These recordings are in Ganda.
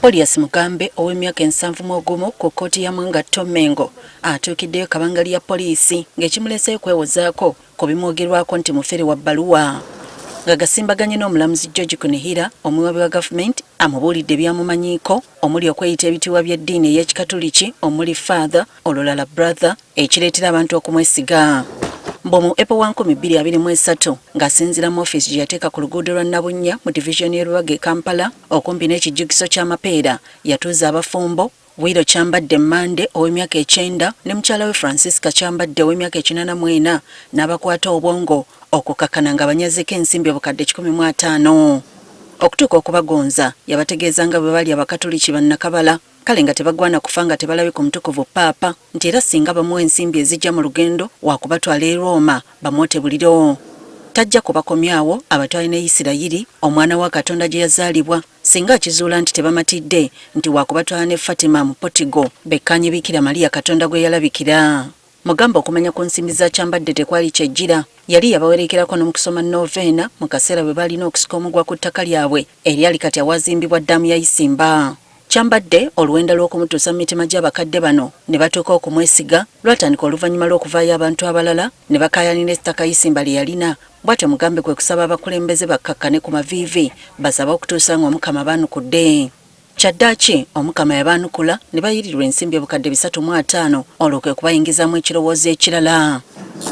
Polias Mugambe ow'emyaka 71 ku kkooti ya Mwangatto Mengo atuukiddeyo kabangali ya poliisi ng'ekimuleeseyo kwewozaako ku bimwogerwako nti mufere wa bbaluwa nga gasimbaganye n'omulamuzi George Kunihira omuwabi wa gavumenti amubuulidde byamumanyiiko omuli okweyita ebitiibwa by'eddiini ey'Ekikatuliki omuli Father olulala Brother ekireetera abantu okumwesiga. Mbu mu April wa 2023 ng'asinziira mu ofiisi gye yateeka ku luguudo lwa Nabunnya mu divizoni y'e Lubaga e Kampala okumpi n'ekijjukiso ky'amapeera yatuuza abafumbo Wiro Kyambadde Mmande ow'emyaka 90 ne mukyala we Francisca Kyambadde ow'emyaka 84 n'abakwata obwongo okukakkana ng'abanyazeeko ensimbi obukadde 150. Okutuuka okubagonza yabategeeza nga bwe bali Abakatuliki bannakabala kale nga tebagwana kufa nga tebalabye ku mutukuvu Paapa nti era singa bamuwa ensimbi ezijja mu lugendo waakubatwala e Roma bamwote buliro. Tajja kubakomyawo abatwale ne Yisirayiri omwana wa Katonda gye yazaalibwa. Singa akizuula nti tebamatidde nti waakubatwala ne Fatima mu Portugal bekkaanye Bikira Maria Katonda gwe yalabikira. Mugambe okumanya ku nsimbi za Kyambadde tekwali kyejjira. Yali yabawerekerako ne mu kusoma Noveena mu kaseera bwe baalina okusika omugwa ku ttaka lyabwe eryali kati awazimbibwa ddaamu ya Isimba. Kyambadde oluwenda lw'okumutuusa mu mitima gy'abakadde bano ne batuuka okumwesiga lwatandika oluvannyuma lw'okuvaayo abantu abalala ne bakaayanira ettaka Isimba lye yalina. Bw'atyo Mugambe kwe kusaba abakulembeze bakkakkane ku maviivi basabe okutuusa ng'Omukama abaanukudde. Kyaddaaki Omukama yabaanukula ne bayirirwa ensimbi obukadde 350 olwo kwe kubayingizaamu ekirowoozo ekirala.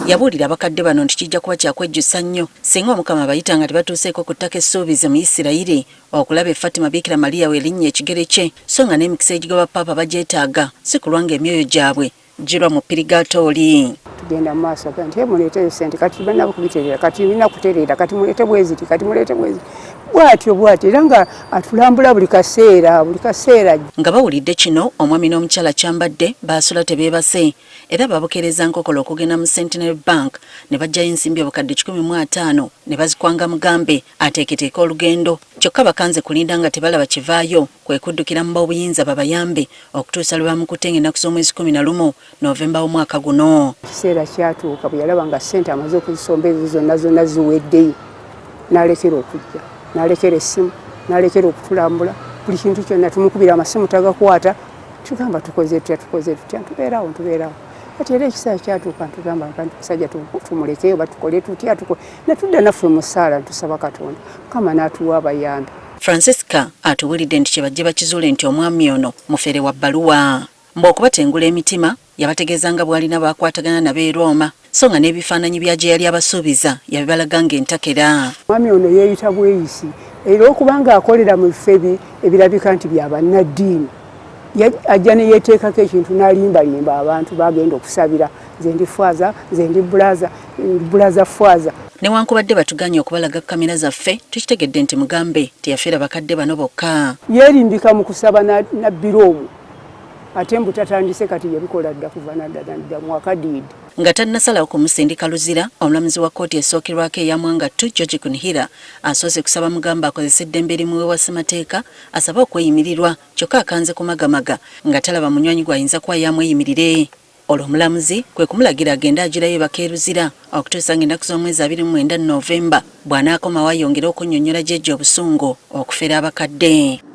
Yabuulira abakadde bano nti kijja kuba kya kwejjusa nnyo singa Omukama abayita nga tebatuuseeko ku ttaka essuubize mu Yisirayiri okulaba e Fatima Bikira Maria we linnya ekigere kye so nga n'emikisa egigoba Paapa bagyetaaga si kulwa ng'emyoyo gyabwe girwa mu pirigaatooli. Tugenda mu maaso aga nti muleeteyo ssente kati balina kubitereera kati nina kutereera kati muleete bweziti kati muleete bweziti bwatyo bwatyo era nga atulambula buli kaseera buli kaseera. Nga bawulidde kino omwami n'omukyala Kyambadde baasula tebeebase era babukeereza nkokola okugenda mu Centenary Bank ne baggyayo ensimbi obukadde 150 ne bazikwanga Mugambe ateeketeeke olugendo kyokka bakanze kulinda nga tebalaba kivaayo kwe kuddukira mu b'obuyinza babayambe okutuusa lwe bamukutte ng'ennaku z'omwezi 11 Novemba w'omwaka guno. Ekiseera kyatuuka bwe yalaba nga ssente amaze okuzisomba ezo zonna zonna ziweddeyo n'alekera okujja n'alekera essimu n'alekera okutulambula buli kintu kyonna tumukubira amasimu tagakwata tugamba tukoze tutya tukoze tutya ntubeerawo ntubeerawo kati era ekiseera kyatuuka ntugamba nti musajja tumulekeyo batukole tutya netudda naffe mu ssaala ntusaba Katonda Mukama n'atuwa abayambi. Francisca atubuulidde nti kyebajje bakizuule nti omwami ono mufere wa bbaluwa. Mbu okubatengula emitima, yabategeeza nga bw'alina b'akwatagana nabo e Roma so nga n'ebifaananyi bya gye yali abasuubiza yabibalaga ng'entakera. Omwami ono yeeyita bweyisi era okuba ng'akolera mu bifo ebirabika nti bya bannaddiini ajja ne yeeteekako ekintu n'alimbalimba abantu bagenda okusabira nze ndi faaza nze ndi bulaza bulaza faaza. Newankubadde batuganye okubalaga kkamera zaffe, tukitegedde nti Mugambe teyafiira bakadde bano bokka. Yeerimbika mu kusaba n'abbira omwo ate mbu tatandise kati yabikola dda kuva nadda nadda mwakadiidi. Nga tannasalawo kumusindika Luzira, omulamuzi wa kkooti esookerwako eya Mwangattu, George Kunihira asoose kusaba Mugambe akozese eddembe erimuweebwa ssemateeka asabe okweyimirirwa kyokka akanze kumagamaga nga talaba munywanyi gw'ayinza kuwa amweyimirire. Olwo omulamuzi kwe kumulagira agende agirayo ebaka e Luzira okutuusa ng'ennaku z'omwezi 29 Novemba bw'anaakomawo ayongere okunnyonnyola gy'eggya obusungu okufera abakadde.